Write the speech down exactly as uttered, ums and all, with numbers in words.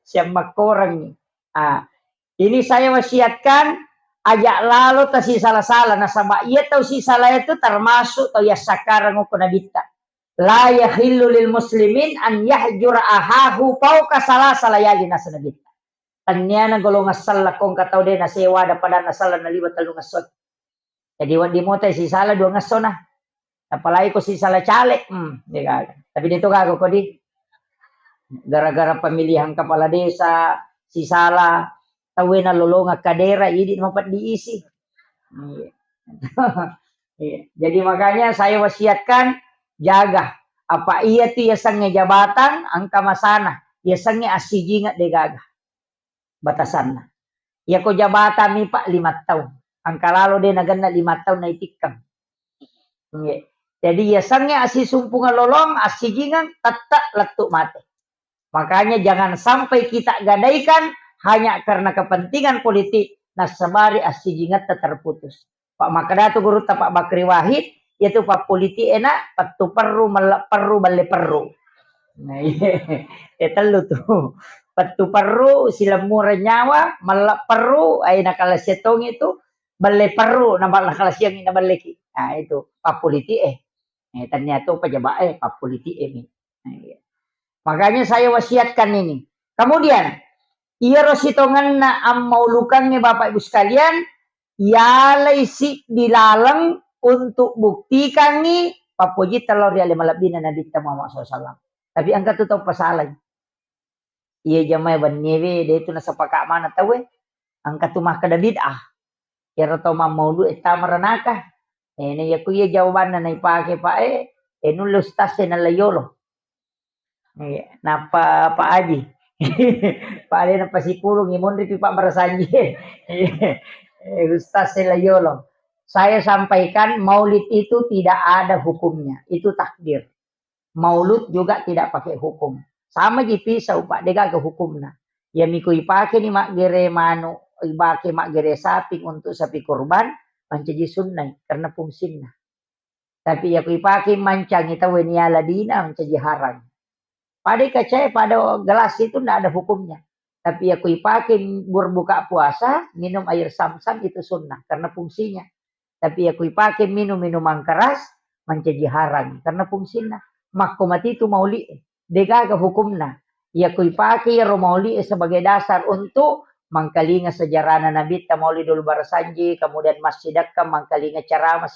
Siap makkoreng. Ah, ini saya wasiatkan, aja lalo tasisala-sala, nasaba iya tau sisala itu termasuk tau yassakkareng ko Nabitta. La yahillu lil muslimin an yahjura ahahu fauqa salasa layali, nasa Nabitta. Tenniana golongan selleng ko engka tau de nasewa ada pada nasala naliwa tellung esso. Jadi wedding mota sisala dua ngesso na. Apalagi ko sisala caleg, hmm, de gaga. Tapi de to gaga ko di. Gara-gara pemilihan kepala desa, sisala, tauwe nalolongeng kadera, idi mapeddi isi. Iya. Iya. Jadi makanya saya wasiatkan, jaga. Apa iya tu yasengnge jabatan, engka masana. Yasengnge assijingeng de gaga batasanna. Iyako jabatan mi, Pak, lima taung. Engka lalo de nagenna lima taung naitikkeng. Nggih. Jadi, yasengnge assisumpungeng lolong, assijingeng, tette lettu mate. Makanya jangan sampai kita gadaikan hanya karena kepentingan politik, nassabari assijingetta terputus. Pak makkeda tu gurutta Pak Bakri Wahid, iyatu pappolitik e na pettu perru, melle perru, balle perru. Nah, iya. Eh, tellu tu. Pettu perru, silemmureng nyawa, melle perru, ai nakalasiang tongi tu, balle perru, na nakalasiang na balleki. Nah, itu pappolitik e. Eh, ternyata pejabat e pappolitik e mi. Nah, iya. Makanya saya wasiatkan ini. Kemudian, iyaro sitongenna ammaulukengnge, Bapak Ibu sekalian, yalai siddi laleng untuk buktikangngi pappojitta lao ri ale malebbina Nabitta Muhammad sallallahu alaihi wasallam. Tapi engka tu tau pasalai. Iya jamae wenniewe, de tu nasapaka maneng tauwe. Engka tu makkeda bid'ah. Iyaro tau mammaulu e tama ranaka. Eh, na iyako iya jawabanna naipake, Pak, eh, eh, nulle ustaz e nalla yolo. Iya, nappa Pak Haji. Pak Ale nappa sipulung, monripi Pak Barasanji. Eh, ustaz e la yolo. Saya sampaikan, maulid itu tidak ada hukumnya. Itu takdir. Maulud juga tidak pakai hukum. Sama ji pisau, Pak, de gaga hukumna. Iya miko ipake ni maggere manu, ipake maggere sapi untuk sapi kurban, mancaji sunnai karena fungsinna. Tapi iya ko ipake mancangi tauwe niala dina, mancaji harang. Pada kaca e, pada gelas itu ndak ada hukumnya. Tapi iya ko ipake berbuka puasa, minum air zam-zam itu sunnah karena fungsinya. Tapi iya ko ipake minum minuman keras, mancaji harang karena fungsinna. Makko mati tu mauli e. De gaga hukumna. Iya ko ipake iyaro mauli e sebagai dasar untuk mangkalinga sejarahna Nabitta Maulidul Barasanji, kemudian massidakka mangkalinga ceramah